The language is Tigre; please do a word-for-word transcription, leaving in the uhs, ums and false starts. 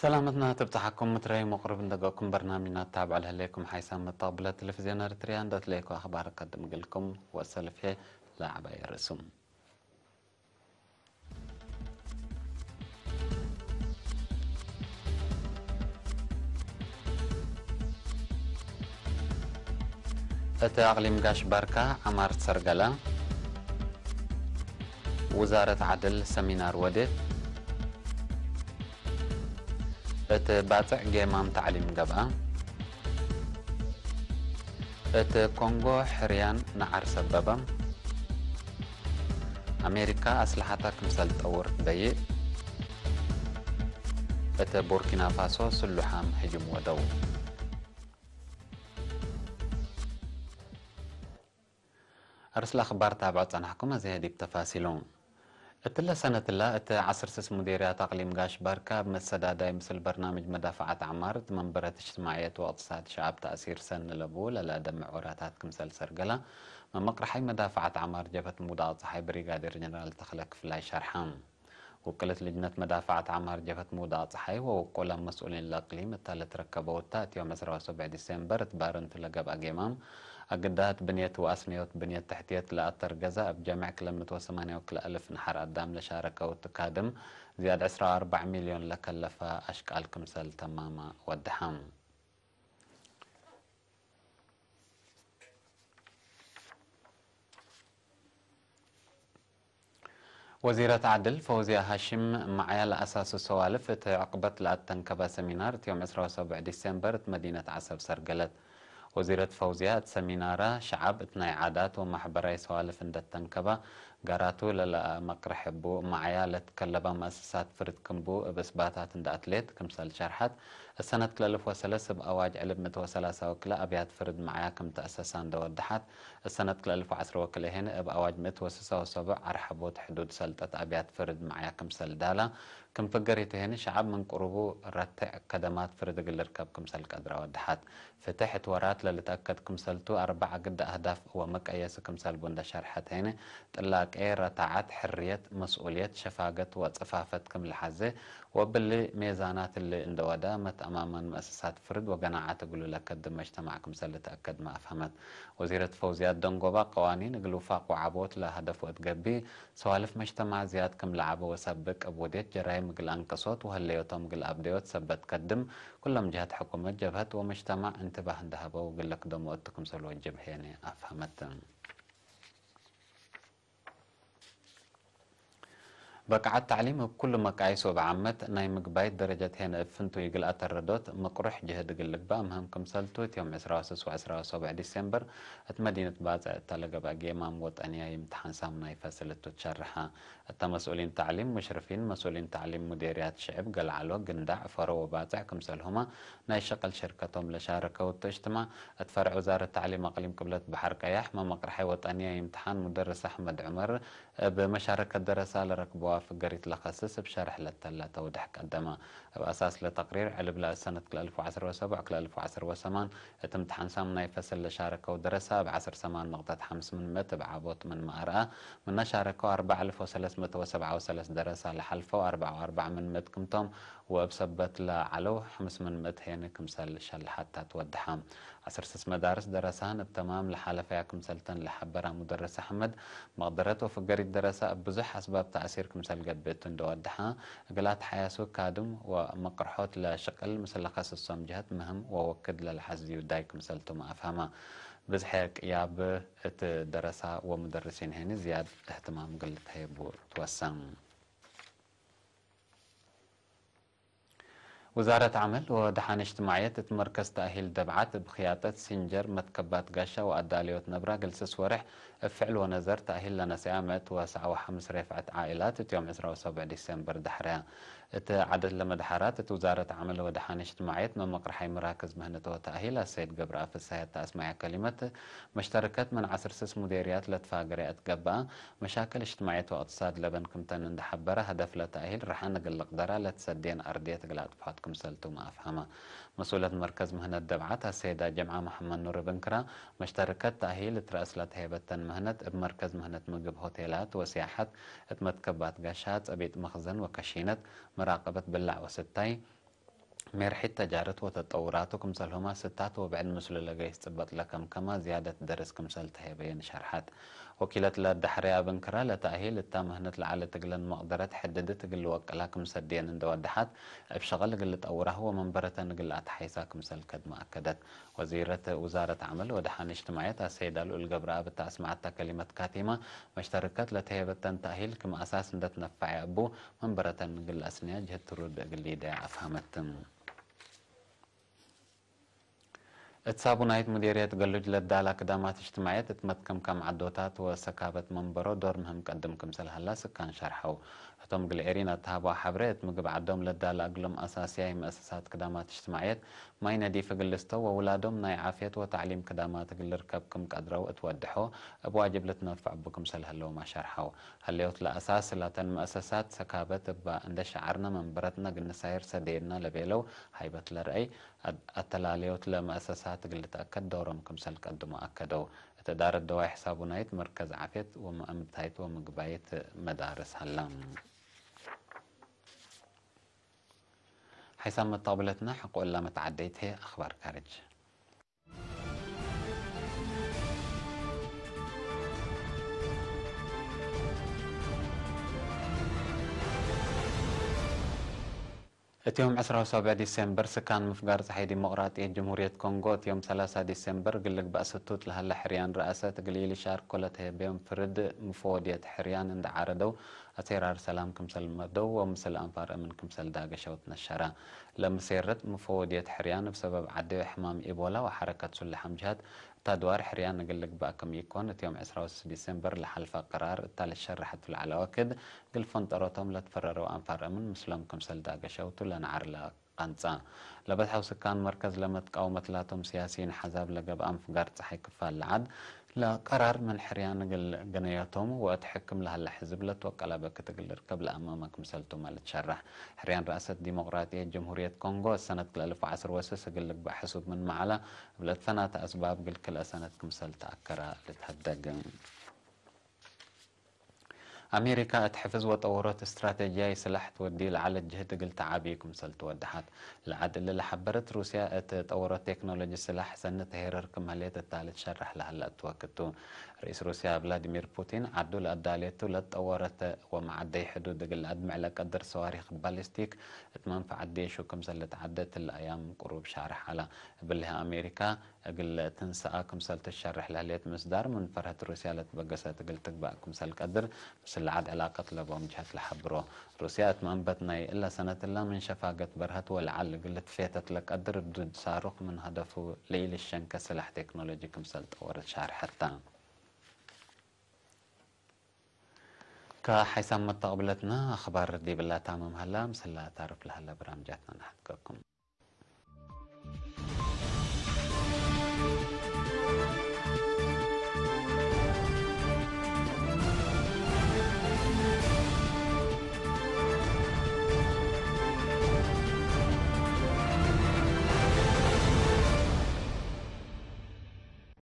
ሰላመትና ትብጽሓኩም ምትረይ መቅርብ እንደገኩም በርናምጅና ትታብዑ ለህሌኩም ሓይሳም መተቅብለ ቴሌቪዝዮን ኤረትርያ እንደ ትለይኩ አኽባር እቀድም እግልኩም ወሰልፍ ህዬ ለዐባይ ርእሱም። እት አቅሊም ጋሽ ባርካ ዐማር ትሰርገለ። ውዛረት ዐድል ሰሚናር ወዴት። እት ባጽዕ ጌማም ተዕሊም ገብአ። እት ኮንጎ ሕርያን ነዓር ሰበበ። አሜሪካ አስለሐታ ክምሰል ትጠውር ትበይእ። እት ቡርኪና ፋሶ ስሉሓም ህጅም ወደው። አርስለ አኽባር ታብዖ ጸናሕኩም፣ አዜ ዲብ ተፋሲሉ። እትለ ሰነትለ እት ዐስር ስስ ሙዴርያት አቅሊም ጋሽ ባርካ እብ መሰዳዳይ ምስል በርናምጅ መዳፈዐት ዐማር እት መንበረት እጅትማዕየት ወእቅትሳድ ሸዐብ ተእሲር ሰኒ ለቡ ለለአደምዕ ወራታት ክምሰል ሰርገለ መመቅረሓይ መዳፈዐት ዐማር ጀብሀት ምውዳቅ ጸሓይ ብሪጋዴር ጀነራል ተኽለ ክፍላይ ሸርሐ። ውቅልት ልጅነት መዳፈዐት ዐማር ጀብሀት ምውዳቅ ጸሓይ ወውቁለ መስኡሊን ለእቅሊም እተ ለትረከበው እተ፣ እት ዮም ዕስራ ወሰብዕ ዲሴምበር እት ባርንቱ ለገብአ ጌማም፣ አግዳህት ብንየት ወአስመዮት ብንየት ተሕትየት ለአተርገዘ፣ እብ ጀምዕ ክለ ምእት ወሰማንያ ወክልኤ አልፍ ነሐር አዳም ለሻረከው እት ካድም፣ ዝያድ ዕስራ ወአርበዕ ሚልዮን ለከለፈ አሽቃል ክምሰል ተማመ ወደሐ። ወዚረት ዐድል ፈውዝያ ሃሽም መዓያ ለአሳሱ ሰዋልፍ እት ዕቅበት ለአተንከበ ሰሚናር፣ እት ዮም ዕስራ ወሰብዕ ዲሴምበር እት መዲነት ዐሰብ ሰርገለት። ወዚረት ፈውዝያ እት ሰሚናረ፣ ሸዐብ እት ናይ ዓዳት ወማሕበራይ ሰዋልፍ እንደ ተንከበ፣ ጋራቱ ለለአመቅርሕ እቡ መዓያ ለትከለበ መአሰሳት ፍርድ ክምቡ እብ እስባታት እንደ አትሌት ክምሰል ሸርሐት፣ እሰነት ክለ እልፍ ወሰለስ እብ አዋጅ ዕልብ ምእት ወሰላሳ ወክልኤ አብያት ፍርድ መዓያ ክም ተአሰሳ እንደ ወደሐት፣ እሰነት ክለ እልፍ ወዐስር ወክልኤ ህን እብ አዋጅ ምእት ወስሳ ወሰቡዕ አርሐቦት ሕዱድ ሰልጠት አብያት ፍርድ መዓያ ክምሰል ዳላ፣ ክም ፍገሪቱ ህን ሸዐብ ምን ቅሩቡ ረትዕ ከደማት ፍርድ እግል ልርከብ ክምሰል ቀድረ ወደሐት። ፍትሕ እት ወራት ለልትአከድ ክምሰልቱ፣ አርበዕ ግድ አህዳፍ ወመቀየስ ክምሰልቡ እንደ ሸርሐት ህን፣ ጥላቄ፣ ረታዐት፣ ሕርየት፣ መስኡልየት፣ ሸፋገት ወጽፋፈት ክም ለሐዜ፣ ወእብሊ ሜዛናት እሊ እንደ ወደ፣ መትአማመን መአሰሳት ፍርድ ወገናዐት እግሉ ለከድም መጅተማዕ ክምሰል ልትአከድመ አፍሀመት። ወዚረት ፈውዝያት ደንጎባ፣ ቀዋኒን እግል ውፋቅ ወዐቦት ለሀደፉ እት ገብእ፣ ሰዋልፍ መጅተማዕ ዝያድ ክም ለዐበ ወሰብቅ፣ እብ ውዴት ጀራይም እግል አንቅሶት ወህለዮቶም እግል አብደዮት ሰበት ከድም፣ ኩሎም ጀሀት ሕኩመት፣ ጀብሀት ወመጅተማዕ እንትባህ እንደ ሀበው እግል ልክደሞ እቱ ክምሰል ወጅብ ሄነ አፍሀመት። በቃዐት ተዕሊም እብ ኩሉ መቃይስ ወበዓመት ናይ ምግባይት ደረጀት ሄነ እብ ፍንቱይ እግል አተረዶት መቅሩሕ ጅህድ እግል ልግባእ ምህም ክምሰልቱ፣ እት ዮም ዕስራ ወስስ ወዕስራ ወሰቡዕ ዲሴምበር እት መዲነት ባጽዕ እተ ለገብአ ጌማም ወጠንያይ እምትሓን ሳምናይ ፈስል እቱ ትሸርሐ። እተ መስኡሊን ተዕሊም፣ ሙሽርፊን፣ መስኡሊን ተዕሊም ሙዴርያት ሽዕብ ገልዓሎ፣ ግንዳዕ፣ ፈሮ ወባጽዕ ክምሰልሁመ ናይ ሸቅል ሽርከቶም ለሻረከው እቱ እጅትማዕ፣ እት ፈርዕ ውዛረት ተዕሊም አቅሊም ቅብለት በሐር ቀያሕ መመቅርሐይ ወጠንያይ እምትሓን ሙደርስ አሕመድ ዑመር፣ እብ መሻረከት ደረሳ ለረክበዋ ፍገሪት ለከስስ እብ ሸርሕ ለተለ ተውድሕ ቀደመ። እብ አሳስ ለተቅሪር፣ ዕልብ ለእሰነት ክልኤ አልፍ ወዐስር ወሰቡዕ ክልኤ አልፍ ወዐስር ወሰማን እት እምትሓን ሳምናይ ፈስል ለሻረከው ደረሳ እብ ዐስር ሰማን ንቅጠት ሐምስ ምን ምእት እብ ዓቦት ምንመ አርአ፣ ምነ ሻረከው አርበዕ አልፍ ወሰለስ ምእት ወሰብዓ ወሰለስ ደረሳ ለሐልፈው አርበዕ ወአርበዕ ምን ምእት ክምቶም ወእብ ሰበት ለዐለው ሐምስ ምን ምእት ሄነ ክምሰል ሸልሐት ተትወድሐ። ዐስር ስስ መዳርስ ደረሳን እብ ተማም ለሓለፈያ ክምሰልተን ለሐበራ ሙደርስ አሕመድ፣ መቅደረት ወፍገሪት ደረሳ እብ ብዙሕ አስባብ ተእሲር ክምሰል ገብእቱ እንደ ወደሐ፣ እግል አትሓያሱ ካድም ወመቅርሖት ለሽቅል ምስል ለከስሶም ጀህት ምህም ወወክድ ለልሐዝዩ ዳይ ክምሰልቱመ አፍሀመ። ብዝሐ ቅያብ እት ደረሳ ወሙደርሲን ሄኒ ዝያድ እህትማም እግል ልትሀየቡ ትወሰን። ውዛረት ዐመል ወደሓን እጅትማዕየት እት መርከዝ ተእሂል ደብዓት እብ ክያጠት ሲንጀር መትከባት ጋሻ ወአዳልዮት ነብራ እግል ስስ ወሬሕ እብ ፍዕል ወነዘር ተእሂል ለነሰአ ምእት ወሰዓ ወሐምስ ሬፍዐት ዓኢላት እት ዮም ዕስራ ወሰቡዕ ዲሴምበር ደሐረያ። እት ዐደድ ለመድሐራት እት ውዛረት ዐመል ወደሓን እጅትማዕየት መመቅርሓይ መራክዝ ምህነት ወተእሂል አሰይድ ገብረአብ ፍሰሐ እተ አስመዐ ከሊመት፣ መሽተርከት ምን ዐስር ስስ ሙዴርያት ለትፋገረ እት ገብአ፣ መሻክል እጅትማዕየት ወእቅትሳድ ለበን ክምተን እንደ ሐበረ፣ ሀደፍ ለተእሂል ረሐን እግል ልቅደራ ለትሰዴን አርድየት እግል አጥፍሖት ክምሰልቱመ አፍሀመ። መስኡለት መርከዝ ምህነት ደብዓት አሰይዳ ጀምዓ መሐመድ ኑር እብ እንክራ፣ መሽተርከት ተእሂል እት ረአስ ለተሄበተን ምህነት እብ መርከዝ ምህነት ምግብ ሆቴላት ወስያሐት፣ እት መትከባት ጋሻ፣ ጸቢጥ መክዘን ወከሺነት፣ መራቀበት ብላዕ ወስታይ፣ ሜርሒት ተጃርት ወተጠውራቱ ክምሰልሁመ ስታት ወብዕድ ምስሉ ለገይስ ጽበጥ ለከምከመ ዝያደት ደርስ ክምሰል ተሄበየን ሸርሐት። ወኪለት ለዳሕረያ ብንክረ ለተእሂል እታ ምህነት ለዐለት እግለን መቅደረት ሕድድት እግል ልወቅላ ክምሰድየን እንደ ወደሐት፣ እብ ሸቅል እግል ልጠውራሁ ወመንበረተን እግል ለአትሓይሳ ክምሰል ከድመ አከደት። ወዚረት ውዛረት ዐመል ወደሓን እጅትማዕየት አሰይድ አልኡል ገብረአብ እተ አስመዐተ ከሊመት ካቲመ፣ መሽተርከት ለተሄበተን ተእሂል ክም አሳስ እንደ ትነፈዐ እቡ፣ መንበረተን እግል ለአስንያ ጅህት ትሩድ እግል ሊደያ አፍሀመት። እት ሳቡናይት ሙዴርየት ገሉጅ ለዳላ ክዳማት እጅትማዕየት እት መትከምካም ዐዶታት ወሰካበት መንበሮ ዶር ምህም ቀድም ክምሰል ሀላ ስካን ሸርሐው። ህቶም እግል ኤሪና እት ሀበዋ ሐብሬ፣ እት ምግብ ዐዶም ለዳላ እግሎም አሳስያይ መአሰሳት ክዳማት እጅትማዕየት ማይ ነዲፍ እግል ልስተው ወውላዶም ናይ ዓፍየት ወተዕሊም ክዳማት እግል ልርከብ ክም ቀድረው እት ወድሖ፣ እብ ዋጅብ ልትነፈዕ እቡ ክምሰል ህለውም አሸርሐው። ሀለዮት ለአሳስ ላተን መአሰሳት ሰካበት እባ እንደ ሸዐርነ መንበረትነ እግል ንሳይር ሰደየና ለቤለው ሀይበት ለርአይ፣ አድ-፣ አተላሌዮት ለመአሰሳት እግል ልትአከድ ዶሮም ክምሰል ቀድሞ አከደው። እት እዳረት ደዋይ ሕሳቡናይት መርከዝ ዓፍየት ወመአምብታይት ወምግባይት መዳርስ ሀላ። ሓይሳም መተቅብለትነ ሐቆ እላ መተዓደይት ህዬ አኽባር ካርጅ። እት ዮም ዕስራ ወሳብዕ ዲሴምበር፣ ስካን ምፍጋር ጸሓይ ዲሞቅራጥየት ጅምሁርየት ኮንጎ፣ እት ዮም ሰላሳ ዲሴምበር እግል ልግባእ ስቱት ለሀለ ሕርያን ረአሰት እግል ኢልሻርኮ ለተሄበዮም ፍርድ ምፎወድየት ሕርያን እንደ ዓረደው፣ አሴራር ሰላም ክምሰል መደው ወምስል አንፋር እምን ክምሰል ዳገሸው ትነሸረ። ለምሴረት ምፎወድየት ሕርያን እብ ሰበብ ዐደዮ ሕማም ኢቦላ ወሐረከት ሱለሕ አምጅሀት፣ እት አድዋር ሕርያን እግል ልግባእ ክም ኢኮን፣ እት ዮም ዕስራ ወስስ ዲሴምበር ለሐልፈ ቅራር እታ ልትሸረሐቱ ለዐለ ወክድ፣ እግል ፈንጠሮቶም ለትፈረረው አንፋር እምን ምስሎም ክምሰል ዳገሸውቱ ለነዓር ለቀንጸ። ለበዝሐው ስካን መርከዝ ለመትቃወመት ላቶም ሲያሲይን ሐዛብ ለገብአ ምፍጋር ጸሓይ ክፋል ለዐድ፣ ለቀራር ምን ሕርያን እግል ገነዮቶም ወእት ሕክም ለሀለ ሕዝብ ለትወቀለ በክት እግል ልርከብ ለአመመ ክምሰልቱመ ልትሸረሕ። ሕርያን ረአሰት ዲሞቅራጥየት ጀምሁርየት ኮንጎ፣ እት ሰነት ክልኤ አልፍ ወዐስር ወስስ እግል ልግባእ ሕሱብ ምንመ ዐለ፣ እብ ለትፈናተ አስባብ እግል ክልኤ ሰነት ክምሰል ተአከረ ልትሀደግ። አሜሪካ እት ሕፍዝ ወጠወሮት እስትራተጅያይ ስላሕ ትወዲ ለዐለት ጅህድ እግል ተዓቢ ክምሰል ትወደሐት። ለዐድ እሊ ለሐበረት፣ ሩስያ እት ጠወሮት ቴክኖሎጂ ስላሕ ሰኒ ተሄርር ክም ህሌት እታ ልትሸረሕ ለሀለ እት ወክድ ቱ። ርኢስ ሩስያ ቭላዲሚር ፑቲን፣ ዐዱ ለአዳሌቱ ለትጠወረት ወመዐደይ ሕዱድ እግል ለአድምዕ ለቀድር ሰዋሪክ ባሊስቲክ እት መንፈዐት ዴሹ ክምሰል ልትዐደ እትለ አያም ቅሩብ ሻርሕ ዐለ። እብሊ አሜሪካ እግል ትንሰአ ክምሰል ትሸርሕ ለህሌት ምስዳር፣ ምን ፈርሀት ሩስያ ለትበገሰት እግል ትግባእ ክምሰል ቀድር፣ ምስል ለዐድ ዕላቀት ለበው ምጅሀት ለሐብሮ። ሩስያ እት መአንበት ናይ እለ ሰነት እላ ምን ሸፋገት በርሀት ወለዐል እግል ልትፌተት ለቀድር ድድ ሳሩክ ምን ሀደፉ ለኢልሸንከ ስላሕ ቴክኖሎጂ ክምሰል ጠወረት ሻርሐት ተ። ከሐይሳም መተቅብለትነ አኽባር ዲብላ ታምም ሀላ፣ ምስል ለአታርፍ ለሀለ በራምጃትነ ነሐድገኩም።